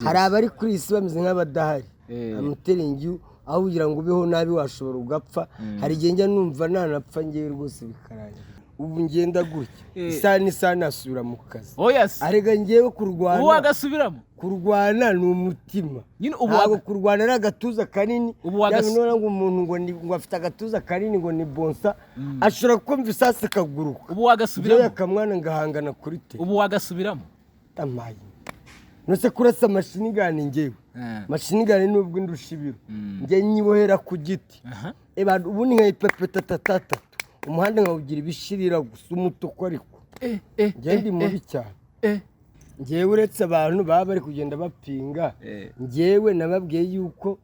Hari abari kuri iyi si bameze nk'abadahari. I'm telling you, aho kugira ngo ubeho nabi washobora ugapfa. Hari igihe njya numva nanapfa ngewe rwose bikarangira. Ubu ngenda gutya, isaha n'isaha nasubira mu kazi. Oya se. Arega ngewe kurwana Ubu wagasubiramo? Kurwana ni umutima. Nyine ubu Ntabwo kurwana ari agatuza kanini. Ubu wagas- Yaba none ngo umuntu ngo afite agatuza kanini, ngo ni bonsa, ashobora kumva isasu ikaguruka. Ubu wagasubiramo? Njyewe akamwana ngahangana kuri te. Ubu wagasubiramo? Amaye nose kurasa machine gun ngewe, machine gun nubwo indusha ibiro, njye nyibohera ku giti. Eba ubundi nkayipepeta tatatatu, umuhanda nkawugira ibishirira gusa umutuku, ariko njye ndi mubi cyane. Ngewe uretse abantu baba bari kugenda bapinga, ngewe nababwiye yuko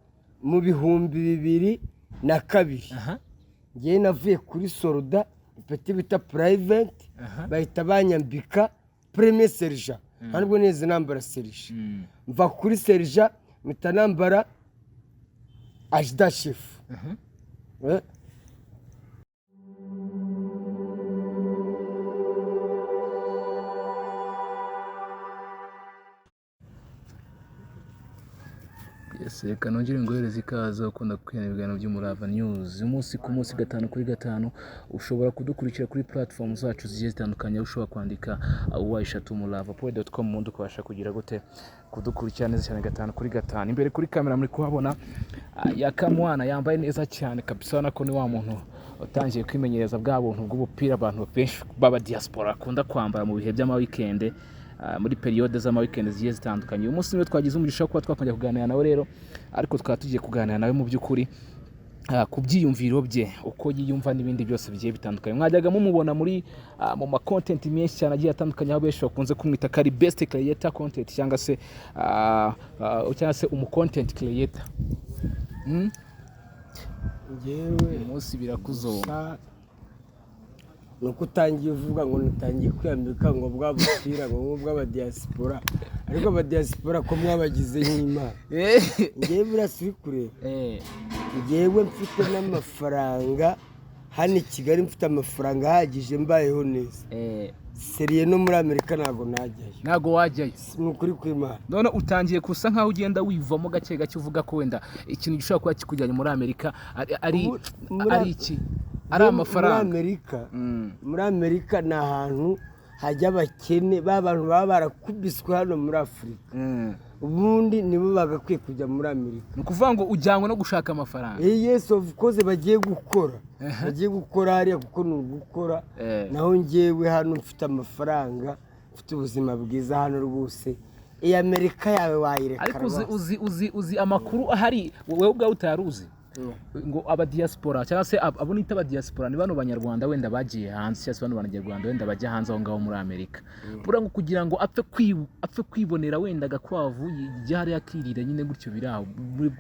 mu 2002 ngewe navuye kuri soldat, ipeti bita private, bahita banyambika premier sergent. Nta nubwo nigeze nambara sergent. Mva kuri sergent mpita nambara adjudant chef. Yes, reka nongere ngohereze ikaze ukunda gukurikirana ibiganiro by'Umurava News umunsi ku munsi, gatanu kuri gatanu. Ushobora kudukurikira kuri platform zacu zigiye zitandukanye, aho ushobora kwandika w@umurava.com, ubundi ukabasha kugira gute? Kudukurikira neza cyane gatanu kuri gatanu. Imbere kuri kamera muri kuhabona Yakamwana, yambaye neza cyane kabisa. Urabona ko ni wa muntu utangiye kwimenyereza bwa buntu bw'ubupira abantu benshi b'aba diaspora bakunda kwambara mu bihe by'ama weekend, muri période z'ama weekend zigiye zitandukanye. Uyu munsi niwe twagize umugisha wo kuba twakongera kuganira nawe rero, ariko tukaba tugiye kuganira nawe mu by'ukuri ku byiyumviro bye, uko yiyumva n'ibindi byose bigiye bitandukanye. Mwajyaga mumubona muri mu ma content menshi cyane agiye atandukanye, aho benshi bakunze kumwita ko ari best creator content, cyangwa se umu content creator. Ngewe Uyu munsi birakuzonga. Gusa ni uko utangiye uvuga ngo natangiye kwiyambika ngo bwa bupira ngo nk'ubw'abadiyasipora, ariko abadiyasipora ko mwabagize nk'imana? Ngewe buriya si uri kureba, ngewe mfite n'amafaranga hano i Kigali, mfite amafaranga ahagije, mbayeho neza, sérieux, no muri Amerika ntabwo najyayo. Ntabwo wajyayo? Ni ukuri kw'Imana. None utangiye gusa nkaho ugenda wivamo gake gake, uvuga ko wenda ikintu gishobora kuba kikujyanye muri Amerika ari ari iki? Ari Muri amafaranga? Amerika, muri Amerika ni ahantu hajya abakene, ba bantu baba barakubiswe hano muri Afurika. Ubundi nibo bagakwiye kujya muri Amerika. Ni ukuvuga ngo ujyanywe no gushaka amafaranga? Yes, of course, bagiye gukora hariya kuko ni ugukora. Naho ngewe hano mfite amafaranga, mfite ubuzima bwiza hano rwose, iyi Amerika yawe wayireka. Ariko uzi Rwose. uzi amakuru ahari wowe ubwawe utari uzi, ngo abadiyasipora cyangwa se abo nita abadiyasipora ni bano banyarwanda wenda bagiye hanze, cyangwa se bano banyarwanda wenda bajya hanze aho ngaho muri Amerika, buriya ngo kugira ngo apfe kwibonera wenda agakwavu yijya hariya akirira nyine gutyo biri aho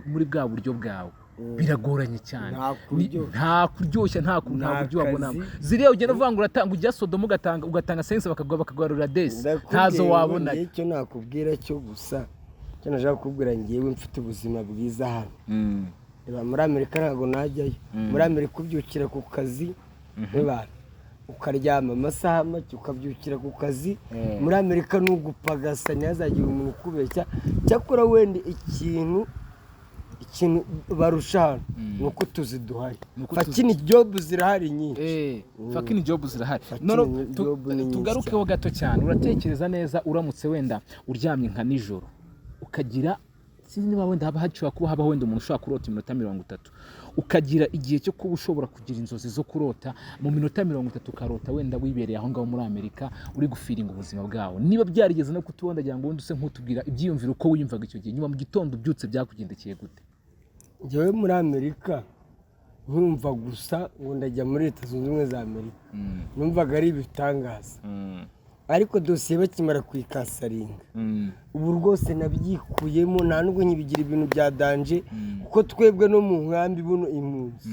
muri bwa buryo bwawe, biragoranye cyane. Nta kuryoshya. Nta kuryoshya, nta Nta buryo wabonamo. kazi. Ziriya ugenda uvuga ngo uratanga, ujya Sodomu ugatanga sense, bakaguha desi, Ndakubwiye ntazo ngo wabona. Njye icyo nakubwira cyo gusa, icyo nashaka kukubwira, ngewe mfite ubuzima bwiza hano. Reba, muri Amerika ntabwo najyayo. Muri Amerika ubyukira ku kazi, reba, ukaryama amasaha make, ukabyukira ku kazi. Muri Amerika ni ugupagasa, ntihazagire umuntu ukubeshya. Cyakora wenda ikintu barusha hano ni uko utuzi duhari. Ni uko utuzi- Fucking job zirahari nyinshi. Fucking job zirahari. Fucking None job ni nyinshi. tugarukeho gato cyane. Uratekereza neza, uramutse wenda uryamye nka nijoro ukagira, sinzi niba wenda haba hashobora kuba habaho wenda umuntu ushobora kurota iminota 30, ukagira igihe cyo kuba ushobora kugira inzozi zo kurota mu minota 30, ukarota wenda wibereye aho ngaho muri Amerika, uri gufeelinga ubuzima bwawe, niba byarigeze no kutubona, ndagira ngo wenda use nk'utubwira ibyiyumviro, uko wiyumvaga icyo gihe, nyuma mu gitondo ubyutse byakugendekeye gute? Njyewe muri Amerika nkumva gusa ngo ndajya muri Leta Zunze Ubumwe za Amerika, numvaga ari ibitangaza. Ariko dosiye bakimara kuyicancelinga, ubu rwose nabyikuyemo, nta nubwo nkibigira ibintu bya danger, kuko twebwe no mu nkambi buno impunzi,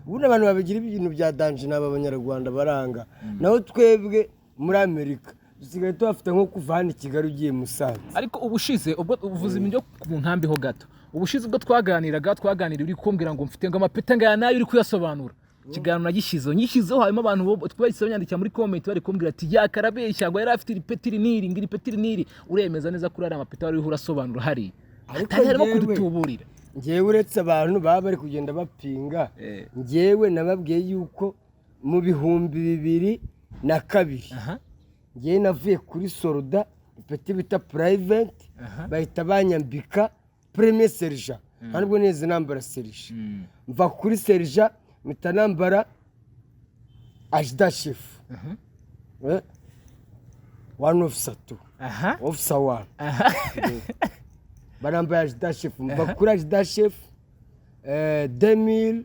ubundi abantu babigira ibintu bya danger ni aba banyarwanda baranga. Naho twebwe muri Amerika dusigaye tuhafite nko kuva hano i Kigali ugiye Musanze. Ariko ubushize ubwo uvuze ibintu byo mu nkambi ho gato, ubushize ubwo twaganiraga, twaganira uri kumbwira ngo mfite ngo amapeta ngaya nayo uri kuyasobanura. Ikiganiro nagishyizeho, nyishyizeho, harimo abantu twahise banyandikira muri comment bari kumbwira ati yakarabeshya, ngo yari afite iri peti iri n'iri, ngo iri peti iri n'iri. Uremeza neza kuri ariya mapeti wari uriho urasobanura hariya? Ariko atari harimo kudutuburira. Ngewe uretse abantu baba bari kugenda bapinga, ngewe nababwiye yuko mu 2002 ngewe navuye kuri soldat, ipeti bita private, bahita banyambika premier sergent. Nta nubwo nigeze nambara sergent. Mva kuri sergent mpita nambara adjudant-chef, one officer two, officer one. Barambaye adjudant-chef, mva kuri adjudant-chef 2000,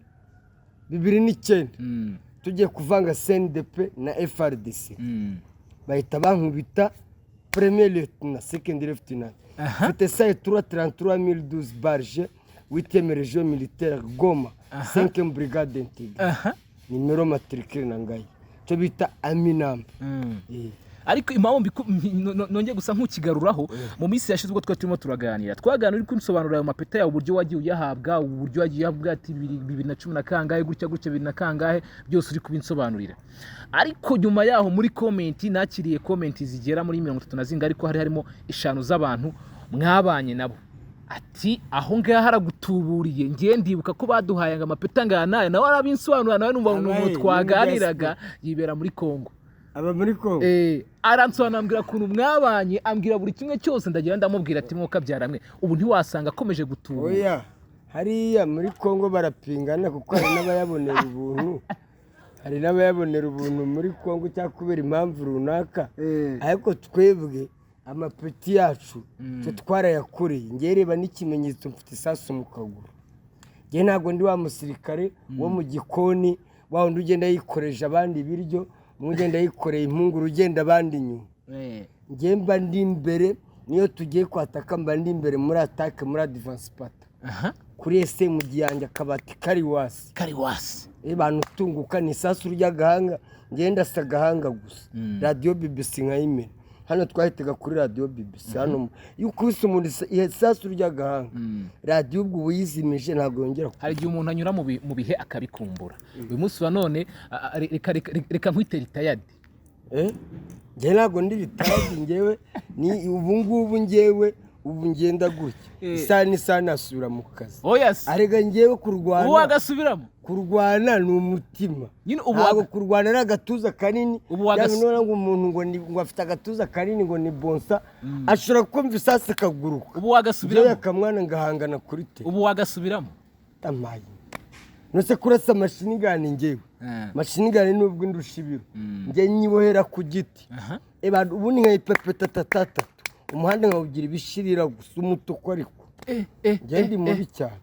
2009, tugiye kuvanga CNDP na FARDC, bahita bankubita premier lieutenant, second lieutenant. Mfite saye 3 33012 barge, 8e région militaire, Goma, 5e brigade intégrée, numéro matricule na ngai cyo bita army number. Ariko impamvu nongeye gusa nk'ukigaruraho, mu minsi yashize ubwo twari turimo turaganira, twaganira uri kunsobanurira ayo mapeta yawe, uburyo wagiye uyahabwa, uburyo wagiye uyahabwa, ati bibiri na cumi na kangahe, gutya gutya, bibiri na kangahe, byose uri kubinsobanurira. Ariko nyuma yaho muri comment nakiriye comment zigera muri 30 na zingahe, ariko hari harimo 5 z'abantu mwabanye nabo, ati aho ngaho aragutuburiye, ngiye ndibuka ko baduhaye ngo amapeta ngaya n'aya, nawe arabinsobanurira, nawe numva ni umuntu Abahe, ni muri twaganiraga yibera muri Kongo. Aba muri Kongo. Aransobanurira, ambwira ukuntu mwabanye, ambwira buri kimwe cyose. Ndagira ndamubwira ati mwuka byaramwe, ubu ntiwasanga akomeje gutubura? Oya, hariya muri Kongo barapingana, kuko hari n'abayabonera ubuntu, hari n'abayabonera ubuntu muri Kongo cyangwa kubera impamvu runaka. Ariko twebwe amapeti yacu twe twarayakoreye. Ngewe reba n'ikimenyetso, mfite isasu mu kaguru. Ngewe ntabwo ndi wa musirikare wo mu gikoni, wa wundi ugenda yikoreje abandi ibiryo, umwe ugenda yikoreye impunguru, ugenda abandi inyuma. Ngewe mba ndi imbere. Niyo tugiye kwataka mba ndi imbere muri attaque, muri advance pata, kuri SMG yanjye, akabati kari wasi. Kari wasi. Abantu utunguka ni isasu ry'agahanga, ngenda ndasa agahanga gusa, radiyo BBC nkayimena. Hano twahitaga kuri radiyo BBC hano, iyo ukubise umuntu isasu ry'agahanga, radiyo ubwo uba uyizimije, ntabwo yongera. Hari igihe umuntu anyura mu bihe akabikumbura. Uyu munsi wa none reka nkwite retired. Eh? Njye ntabwo ndi retired. Njyewe ni ubu ngubu, njyewe ubu ngenda gutya, isaha n'isaha nasubira mu kazi. Oya se. Arega njyewe ubu kurwana, wagasubiramo? Kurwana ni umutima. Nyine ubu Ntabwo kurwana ari agatuza kanini. Ubu Yaba ngo umuntu ngo afite agatuza kanini, ngo ni bonsa, ashobora kumva isasu akaguruka. Ubu Njyewe wagasubiramo? Akamwana ngahangana kuri te. Ubu wagasubiramo? Tamaye nose kurasa machine gun, njyewe machine gun nubwo indusha ibiro, njye nyibohera ku giti. Eba ubundi nkayipepeta tatatatu, umuhanda nkawugira ibishirira gusa umutuku, ariko njye ndi mubi cyane.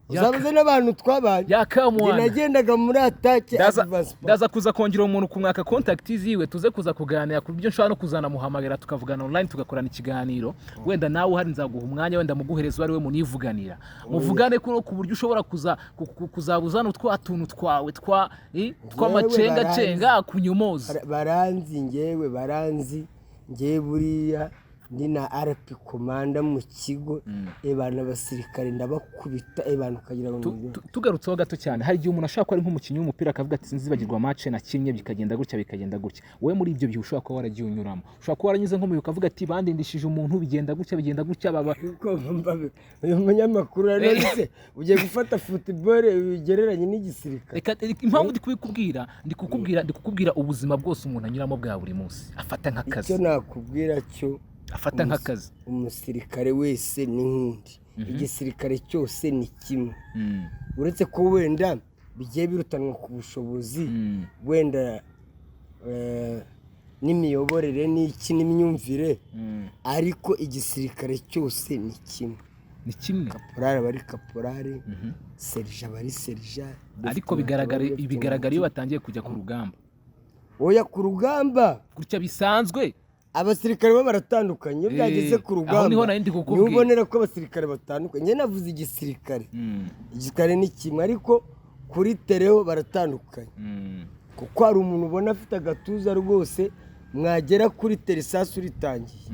Uzabaze n'abantu twabanye. Njye Yakamwana. nagendaga muri attaque, advance. Ndaza kuza kongera umuntu kumwaka contact ziwe, tuze kuza kuganira ku buryo nshobora no kuzanamuhamagara tukavugana online, tugakorana ikiganiro. Wenda nawe uhari nzaguha umwanya, wenda muguhereza uwo ari we, munivuganira, muvugane ku buryo ushobora kuza kuzaba uzana utwa tuntu twawe tw'amacengacenga kunyomoza. Baranzi, ngewe baranzi. Ngewe buriya ndi na RP commander mu kigo. Ebana abasirikare ndabakubita, ebana ukagira ngo ni Tugarutseho gato cyane, hari igihe umuntu ashobora kuba ari nk'umukinnyi w'umupira akavuga ati sinzibagirwa match nakinnye, bikagenda gutya, bikagenda gutya. Wowe muri ibyo bihe ushobora kuba waragiye unyuramo, ushobora kuba waranyuze nko mu bihe ukavuga ati bandindishije umuntu, bigenda gutya, bigenda gutya, baba Kuko uyu munyamakuru aretse ugiye gufata football bigereranye n'igisirikare. Reka, impamvu ndi kubikubwira, ndi kukubwira ubuzima bwose umuntu anyuramo bwa buri munsi afata nk'akazi. Icyo nakubwira cyo, Afata nk'akazi. umusirikare wese ni nk'undi, igisirikare cyose ni kimwe, uretse ko wenda bigiye birutanwa ku bushobozi, wenda n'imiyoborere n'iki n'imyumvire, ariko igisirikare cyose ni kimwe. Ni kimwe. Kaporari aba ari kaporari, serija aba ari serija. Ariko bigaragara iyo batangiye kujya ku rugamba. Oya, ku rugamba gutya bisanzwe. Abasirikare bo baratandukanye iyo byageze ku Aho rugamba. niho nari ndi kukubwira. Niho ubonera ko abasirikare batandukanye. Njye navuze igisirikare, igisirikare ni kimwe, ariko kuri terrain ho baratandukanye, kuko hari umuntu ubona afite agatuza rwose. Mwagera kuri terrain, isasu ritangiye,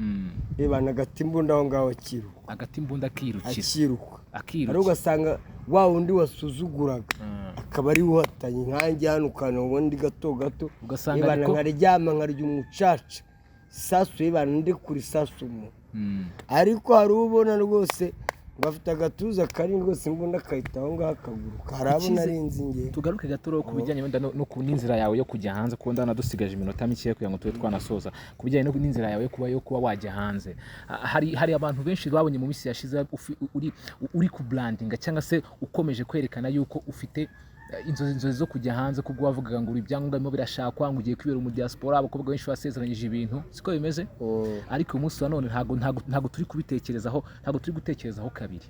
ebana agata imbunda aho ngaho akiruka. Agati imbunda akirukira. Akiruka. Akirukira. Ari ugasanga wa wundi wasuzuguraga akaba ari we uhatanye nkanjye hano, ukana ubundi gato gato. Ugasanga ebana nkaryama nkarya umucaca, isasu ebana ndi kuri isasu mu. Ariko hari ubona rwose ngo afite agatuza kanini rwose, imbunda akahita aho ngaho akaguruka. Hari abo narinzi ngewe. Tugaruke gato rero ku bijyanye wenda no ku n'inzira yawe yo kujya hanze, kuko ndabona dusigaje iminota mikeya kugira ngo tube twanasoza. Ku bijyanye n'inzira yawe yo kuba wajya hanze, hari abantu benshi babonye mu minsi yashize uri kubrandinga cyangwa se ukomeje kwerekana yuko ufite inzozi zo kujya hanze, kubwo wavugaga ngo uri ibyangombwa birimo birashakwa, ngo ugiye kwibera mu diaspora, abakobwa benshi basezeranyije ibintu, siko bimeze? Ariko uyu munsi wa none ntago turi kubitekerezaho, ntago turi gutekerezaho kabiri,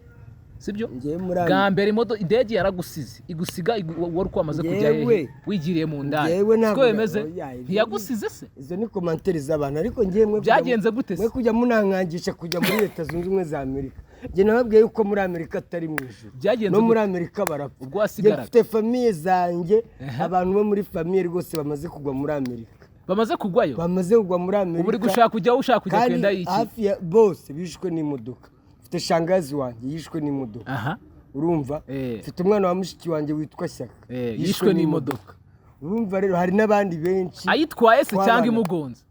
sibyo? Ngewe muri Bwa mbere indege yaragusize, igusiga wari uko wamaze kujya hehe, wigiriye mu ndaya, Ngewe ntabwo siko bimeze? Oya, Ntiyagusize se? Izo ni commentaires z'abantu, ariko ngewe mwe kujya Byagenze gute se? Mwe kujya munankangisha kujya muri Leta Zunze Ubumwe za Amerika. Njye nababwiye yuko muri Amerika atari mu ijuru. Byagenze No muri gute? Amerika barapfa. Ubwo wasigaraga? Njye mfite famille zanjye, abantu bo muri famille rwose bamaze kugwa muri Amerika. Bamaze kugwayo? Bamaze kugwa muri Amerika. Ubu uri gushaka kujyaho, ushaka kujya Kandi kwenda iki? hafi ya bose bishwe n'imodoka. Mfite shangazi wanjye yishwe n'imodoka. Urumva? Mfite umwana wa mushiki wanjye witwa Shyaka. Yishwe n'imodoka. Urumva rero hari n'abandi benshi. Ayitwaye se cyangwa Twabana. imugonze?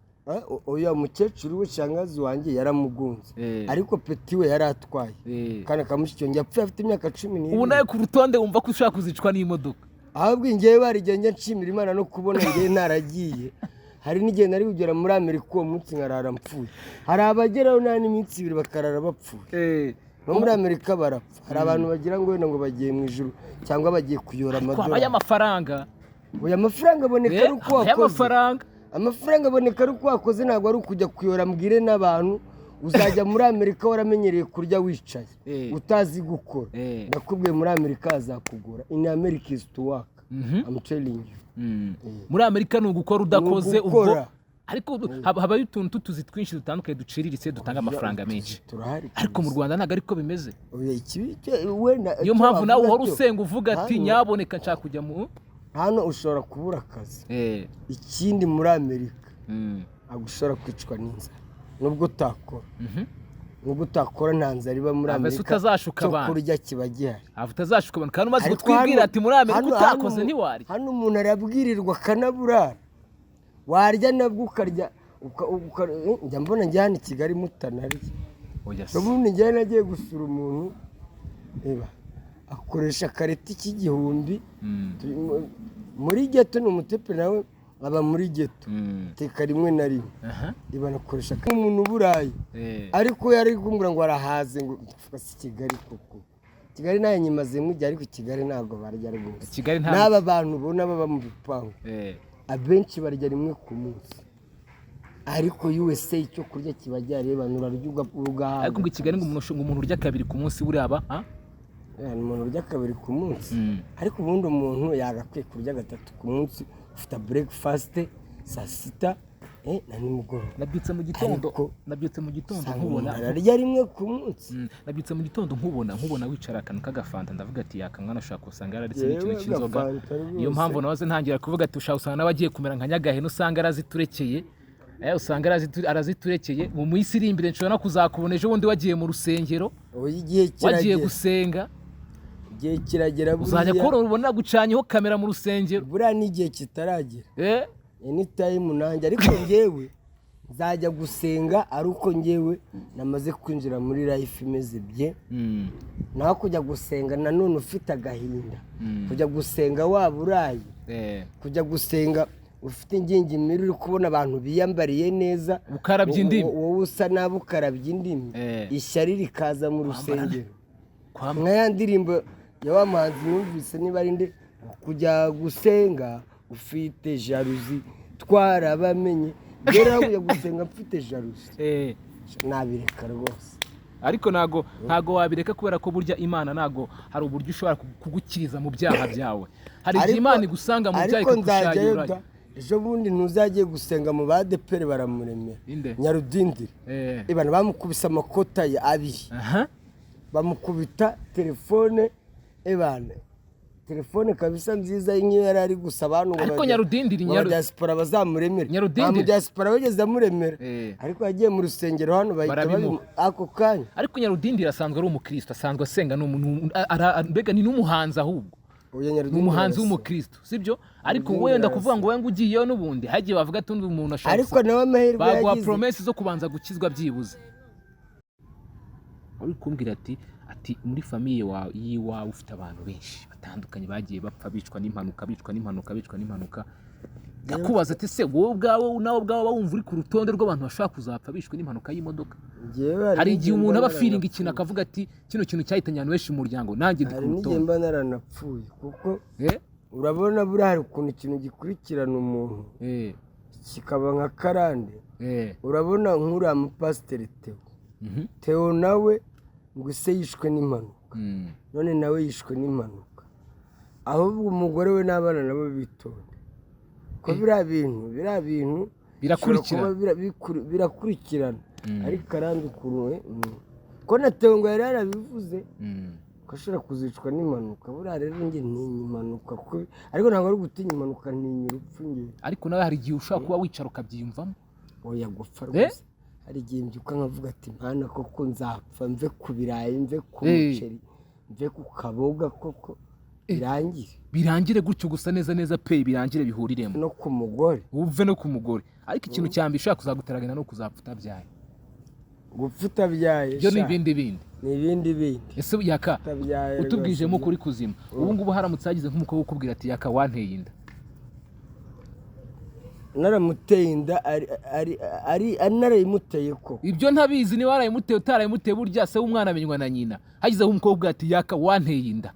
Oya, umukecuru we shangazi wanjye yaramugonze, ariko petit we yari atwaye. Kandi akamushiki wanjye yapfuye afite imyaka cumi Ubu n'ibiri. nawe ku rutonde wumva ko ushaka kuzicwa n'imodoka? Ahubwo ngewe barigihe njya nshimira Imana no kubona ngewe ntaragiye. Hari n'igihe nari kugera muri Amerika uwo munsi nkarara mpfuye. Hari abageraho nta n'iminsi 2 bakarara bapfuye. No muri Amerika barapfa. Hari abantu bagira ngo wenda ngo bagiye mu ijuru cyangwa bagiye kuyora Ariko habayo amadolari. amafaranga. Oya, amafaranga aboneka ari uko Habayo wakoze. amafaranga. Amafaranga aboneka ari uko wakoze, ntabwo ari ukujya kuyora. Mbwire n'abantu, uzajya muri Amerika waramenyereye kurya wicaye, utazi gukora. Ndakubwiye, muri Amerika hazakugora. In America is to work. I'm telling you. Muri Amerika ni ugukora, udakoze Ni ubwo ugukora. Ariko habayo utuntu tw'utuzi twinshi dutandukanye duciriritse dutanga amafaranga menshi. Turahari. Ariko mu Rwanda ntabwo ariko bimeze. Oya, ikibi wenda Niyo icyo mpamvu nawe wavuga uhora cyo, usenga uvuga ati nyaboneka nshaka kujya mu Hano ushobora kubura akazi. Ikindi, muri Amerika ntabwo ushobora kwicwa n'inzara nubwo utakora. Nubwo utakora, nta nzara iba muri Mbese Amerika. utazashuka Cyo abantu. kurya kiba gihari. Ntabwo utazashuka abantu kandi umaze Ariko kutwibwira ati muri Amerika utakoze ntiwarya. Hano umuntu arabwirirwa akanaburara, warya nabwo ukarya njya mbona njya hano i Kigali mutanarya. Oya se. Ubundi njyewe nagiye gusura umuntu, reba, akoresha akareti k'igihumbi. Muri ghetto, ni umutipe nawe aba muri ghetto. Teka rimwe na rimwe ibanakoresha umuntu uburayi. Ariko yari kumbwira ngo arahaze, ngo ndavuga si Kigali koko. Kigali nayo nyimazemo igihe, ariko Kigali ntabwo barya rwose. Kigali nta N'aba bantu ubona baba mu bipangu, abenshi barya rimwe ku munsi. Ariko USA icyo kurya kiba gihari, abantu urarya ugahaga. Ariko ngo i Kigali ngo umuntu urya kabiri ku munsi buriya aba ah? Ni umuntu urya kabiri ku munsi. Ariko ubundi umuntu yagakwiye kurya gatatu ku munsi, ufite breakfast, saa sita na nimugoroba. Nabyutse mu gitondo Ariko nabyutse mu gitondo usanga nkubona umuntu ararya rimwe ku munsi. Nabyutse mu gitondo nkubona wicara akantu k'agafanta, ndavuga ati yaka mwana ushobora kusanga yararetse Yewe, n'ikintu cy'inzoga. agafanta rwose. Niyo mpamvu nahoze ntangira kuvuga ati ushobora usanga nawe agiye kumera nka Nyagahene, usanga araziturekeye. Usanga araziturekeye. Mu minsi iri imbere nshobora no kuzakubona ejo bundi wagiye mu rusengero, Oya, igihe wagiye kiragera. gusenga. Igihe kiragera Uzajya buriya. kubona ubona gucanyeho kamera mu rusengero. Buriya n'igihe kitaragera. Anytime nanjye, ariko njyewe nzajya gusenga ari uko njyewe namaze kwinjira muri life imeze bye. Naho kujya gusenga nanone ufite agahinda, kujya gusenga waba uraye, kujya gusenga ufite ingingimira, uri kubona abantu biyambariye neza, Ukarabya indimi. Wowe usa nabi, ukarabya indimi, ishyari rikaza mu rusengero. Nka ya ndirimbo ya wa muhanzi numvise, niba ari nde, kujya gusenga ufite jalousie, twarabamenye. Rero kujya gusenga mfite jalousie, nabireka rwose. Ariko ntago wabireka, kubera ko burya Imana ntago hari uburyo ishobora kugukiriza mu byaha byawe. Hari igihe Imana igusanga mu byaha Ariko nzajyayo ikagushayura. da. Ejo bundi ntuzagiye gusenga mu badeperi baramuremera. Inde? Nyarudindiri. Ibana bamukubise amakota ye abiri, bamukubita telefone, ebana. Telefone kabisa nziza, nk'iyo yari ari gusaba hano ngo Ariko Nyarudindiri, ngo abadiaspora bazamuremere. Nyarudindiri. Nta mudiaspora wigeze amuremera, ariko yagiye mu rusengero hano bahita Barabimuha. Ako kanya. Ariko Nyarudindiri asanzwe ari umukristo, asanzwe asenga, ni mbega ni n'umuhanzi ahubwo. Oya, Ni Nyarudindiri umuhanzi arasa. w'umukristo, sibyo? Ariko Nyarudindiri wenda arasa. kuvuga ngo wenda ugiyeyo n'ubundi hagiye bavuga ati undi umuntu ashobora Ariko nawe amahirwe baguha yagize. promesse zo kubanza gukizwa byibuze. Uri kumbwira ati muri famille wawe y'iwawe ufite abantu benshi batandukanye bagiye bapfa bicwa n'impanuka, bicwa n'impanuka, bicwa n'impanuka. Ndakubaza ati: se wowe ubwawe, nawe ubwawe wumva uri ku rutonde rw'abantu bashobora kuzapfa bishwe n'impanuka y'imodoka? Njyewe Hari n'igihe igihe umuntu mba aba feelinga ikintu naranapfuye. akavuga ati kino kintu cyahitanye abantu benshi mu muryango, nanjye ndi ku Hari n'igihe rutonde. mba naranapfuye kuko Eh? urabona buriya hari ukuntu ikintu gikurikirana umuntu kikaba nka karande. Urabona nk'uriya mupasiteri Theo, Theo nawe ngo ise yishwe n'impanuka, none nawe yishwe n'impanuka. Ahubwo umugore we n'abana nabo bitonde ko biriya bintu Birakurikirana. bishobora kuba birakurikirana. Ariko karande ukuntu ko na Theo ngo yari yarabivuze ko ashobora kuzicwa n'impanuka. Buriya rero njye ntinya impanuka ariko ntabwo ari ugutinya impanuka, ntinya urupfu njye. Ariko nawe hari igihe ushobora kuba wicara ukabyiyumvamo. Oya, gupfa rwose hari igihe mbyuka nkavuga ati: "Mana, koko nzapfa mve ku birayi, mve ku muceri, mve ku kaboga, koko birangire." Birangire gutyo gusa neza neza pe, birangire bihuriremo. No ku mugore. Uve no ku mugore. Ariko ikintu cya mbere ushobora kuzagutera no kuzapfa utabyaye. Gupfa utabyaye Byo ni sha, ibindi bindi. Ni ibindi bindi. Ese Yaka, Utabyaye utubwijemo rwose. kuri kuzima, ubu ngubu haramutse hagize nk'umukobwa ukubwira ati: "Yaka, wanteye inda." Naramuteye inda ari narayimuteye ko? Ibyo ntabizi niba warayimuteye utarayimuteye, burya se w'umwana amenywa na nyina. Hagizeho umukobwa ati: "Yaka, wanteye inda."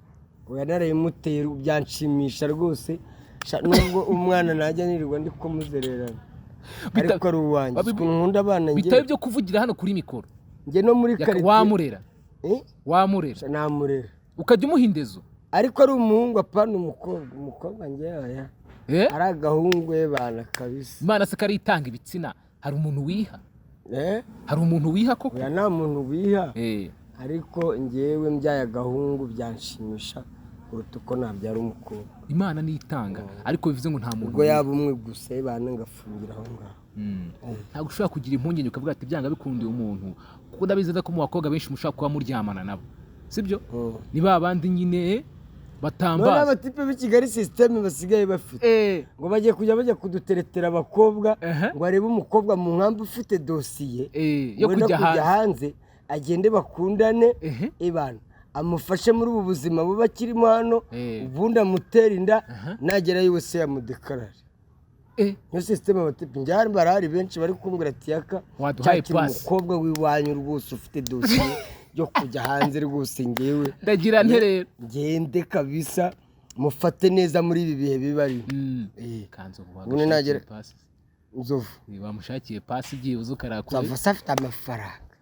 Oya, narayimuteye byanshimisha rwose. Sha, nubwo umwana najya nirirwa ndi kumuzererana, ariko ari uwanjye. Ukuntu nkunda abana njye. Bitaba ibyo kuvugira hano kuri mikoro. Njye no muri Yaka, karitsiye. wamurera? Eh? Wamurera? Sha, namurera. Ukajya umuha indezo? Ariko ari umuhungu, apana umukobwa. Umukobwa njye oya. Eh? Ari agahungu we bana kabisa. Imana se ko ari itanga ibitsina, hari umuntu wiha? Eh? Hari umuntu wiha koko? Oya, nta muntu wiha. Eh. Ariko njyewe mbyaye agahungu byanshimisha kuruta uko nabyara umukobwa. Imana niyo itanga, ariko bivuze ngo nta muntu Ubwo wiha. yaba umwe gusa bana ngafungira aho ngaho. Ntabwo ushobora kugira impungenge ukavuga ati byanga bikundiye umuntu, kuko ndabizi neza ko mu bakobwa benshi mushobora kuba muryamana nabo, sibyo? Ni ba bandi nyine None batambaza. Abatipe b'i Kigali système basigaye bafite, ngo bagiye kujya bajya kuduteretera abakobwa, ngo arebe umukobwa mu nkambi ufite dosiye yo wenda kujya kujya hanze. Hanze, agende bakundane, ibana amufashe muri ubu buzima buba akirimo hano, ubundi amutere inda, nagerayo wese yamudekarare. Niyo système abatipe. Njye barahari benshi bari kumbwira ati: "Yaka, Waduhaye cyakira pasi. umukobwa w'iwanyu rwose ufite dosiye yo kujya hanze rwose, ngewe Ndagira nte rero? ngende kabisa mufate neza muri ibi bihe biba arimo." Kanzu ubu Ubundi nagera- wamushakiye pasi. Nzovu. Wamushakiye pasi byibuze ukarakure. Nzovu se afite amafaranga?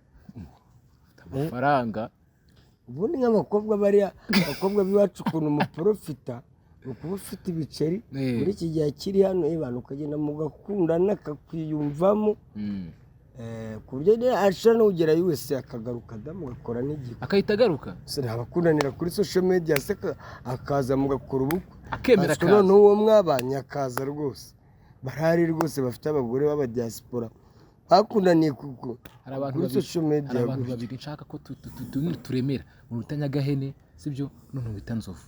Amafaranga. Ubundi nk'abakobwa, bariya abakobwa b'iwacu, ukuntu muprofita ni ukuba ufite ibiceri. Muri iki gihe akiri hano abantu ukagenda mugakundana akakwiyumvamo, ku buryo rero ashobora no kugera wese akagaruka da mugakora n'igihe. Akahita agaruka? Se ntabakundanira kuri social media se akaza mugakora ubukwe? Akemera Ariko akaza. noneho uwo mwabanye akaza rwose, barahari rwose bafite abagore b'abadiaspora bakundaniye Hari abantu kuri babiri social media hari abantu gutya. babiri nshaka ko turemera, umuntu bita Nyagahene, sibyo? None bita Nzovu.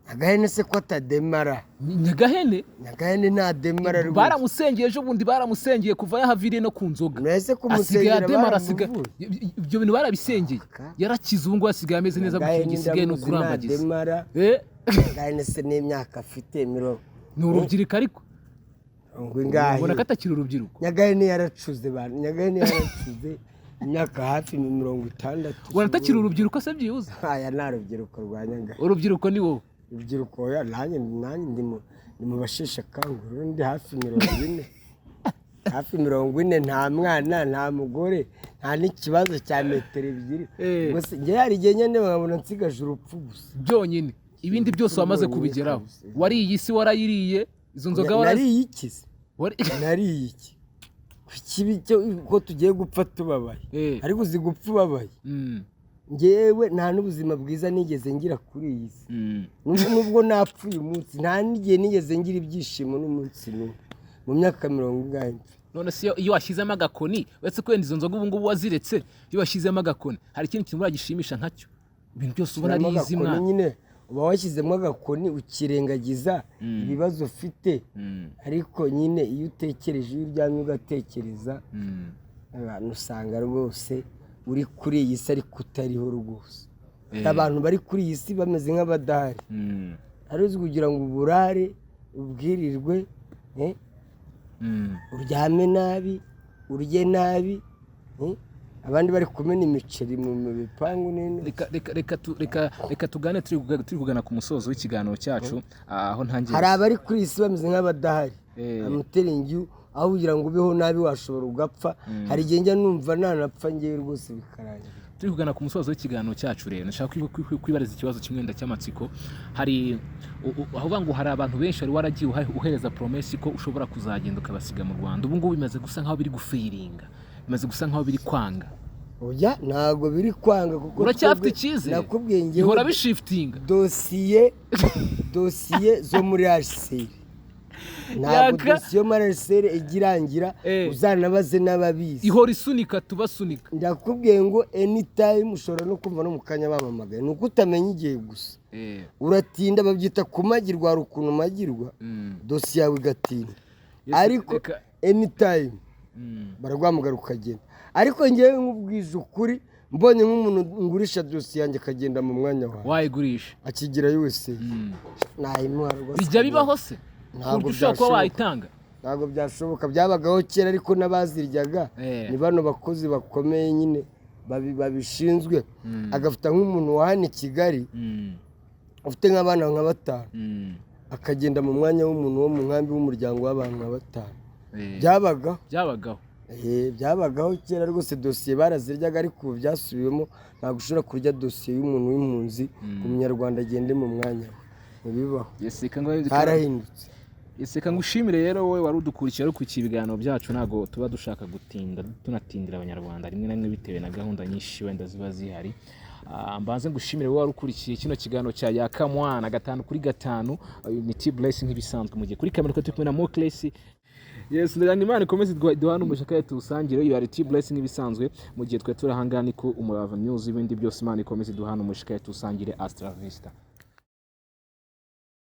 Nyagahene se ko atademara? Nyagahene. Nyagahene ntademara rwose. Baramusengeye ejo bundi, baramusengeye kuva yahaviriye no ku nzoga. Mwese Asigaye kumusengera ademara, asigaye baramuvuye. Ibyo bintu barabisengeye, yarakize, ubu ngubu asigaye ameze neza. Nyagahene Gukinga gisigaye ni ndamuzi ukurambagiza. ntademara. Nyagahene se n'imyaka afite mirongo Ni urubyiruko ariko. ngo ingahe? Ubona ko atakiri urubyiruko. Nyagahene yaracuze bantu, Nyagahene yaracuze, imyaka hafi 60. Ubona atakiri urubyiruko se byibuze? Aya nta rubyiruko rwa Nyagahene. Urubyiruko ni wowe. Urubyiruko oya, nanjye ndi mu basheshe akanguhe, rero ndi hafi 40, hafi 40, nta mwana, nta mugore, nta n'ikibazo cya metero 2. Ubwo se njye hari igihe nyine nkabona nsigaje urupfu gusa. Byonyine, ibindi byose wamaze Byonyine kubigeraho. kabisa. Wariye isi, warayiriye izo nzoga Nariye iki se? Nariye iki? Ku kibi cyo ko tugiye gupfa tubabaye? Ariko uzi gupfa ubabaye? Ngewe nta n'ubuzima bwiza nigeze ngira kuri iyi si. Nubwo napfuye umunsi, nta n'igihe nigeze ngira ibyishimo n'umunsi n'umwe mu myaka mirongo ingahe mfite. None se iyo washyizemo agakoni, uretse ko wenda izo nzoga ubu ngubu waziretse, iyo washyizemo agakoni hari ikindi kintu uragishimisha nkacyo? Ibintu byose ubona ari Ushyiramo izima. agakoni nyine, uba washyizemo agakoni ukirengagiza ibibazo ufite. Ariko nyine iyo utekereje, iyo uryamye ugatekereza, abantu usanga rwose uri kuri iyi si ariko utariho rwose. Abantu bari kuri iyi si bameze nk'abadahari. Ari uzi kugira ngo uburare, ubwirirwe, uryame nabi, urye nabi, abandi bari kumena imiceri mu bipangu nini. Reka tugane, turi kugana ku musozo w'ikiganiro cyacu, aho ntangiye. Hari abari kuri iyi si bameze nk'abadahari. I'm telling you, aho kugira ngo ubeho nabi washobora ugapfa. Hari igihe njya numva nanapfa ngewe rwose bikarangira. Turi kugana ku musozo w'ikiganiro cyacu rero, ndashaka kwibariza ikibazo kimwe wenda cy'amatsiko. Hari aho uvuga ngo hari abantu benshi wari waragiye uhereza promesse ko ushobora kuzagenda ukabasiga mu Rwanda. Ubu ngubu bimaze gusa nkaho biri gufailinga, bimaze gusa nkaho biri kwanga. Oya, ntabwo biri kwanga kuko Uracyafite twebwe icyizere? Nakubwiye ngewe Bihora bishiftinga. Dosiye zo muri HCR, ntabwo Yaka. dosiye yo muri HCR ijya irangira. Uzanabaze n'ababizi. Ihora isunika, tubasunika. Ndakubwiye ngo anytime ushobora no kumva no mu kanya bamamagaye, ni uko utamenya igihe gusa. Uratinda, babyita kumagirwa. Hari ukuntu umagirwa, dosiye yawe igatinda. Yes, ariko anytime baraguhamagara ukagenda. Ariko ngewe nkubwije ukuri, mbonye nk'umuntu ngurisha dosiye yanjye akagenda mu mwanya wawe, Wayigurisha? akigira USA, nayimuha rwose. Bijya bibaho se ku Ntabwo buryo ushobora kuba byashoboka. wayitanga? Ntabwo byashoboka. Byabagaho kera, ariko n'abaziryaga ni bano bakozi bakomeye nyine babishinzwe, agafata nk'umuntu wa hano i Kigali ufite nk'abana nka batanu, akagenda mu mwanya w'umuntu wo mu nkambi w'umuryango w'abantu nka batanu. Byabagaho. Byabagaho. Byabagaho kera rwose, dosiye baraziryaga, ariko ubu byasubiwemo. Ntabwo ushobora kurya dosiye y'umuntu w'impunzi ngo umunyarwanda agende mu mwanya we, ntibibaho. Yes, reka ngo Harahindutse. Yes, reka ngushimire rero wowe wari udukurikiye, wari ukurikiye ibiganiro byacu. Ntabwo tuba dushaka gutinda, tunatindira abanyarwanda rimwe na rimwe bitewe na gahunda nyinshi wenda ziba zihari. Mbanze ngushimire wowe wari ukurikiye kino kiganiro cya Yaka Mwana 5 kuri 5. Ni T Blessing nk'ibisanzwe, mu gihe kuri kamera twari turi kumwe na Mocless. Yes, ndagira ngo Imana ikomeze iduhane umugisha kandi tuwusangire. You are T Blessing nk'ibisanzwe, mu gihe twari turi ahangaha ni ku Umurava News. Ibindi byose, Imana ikomeze iduhane umugisha kandi tuwusangire. Hasta la vista.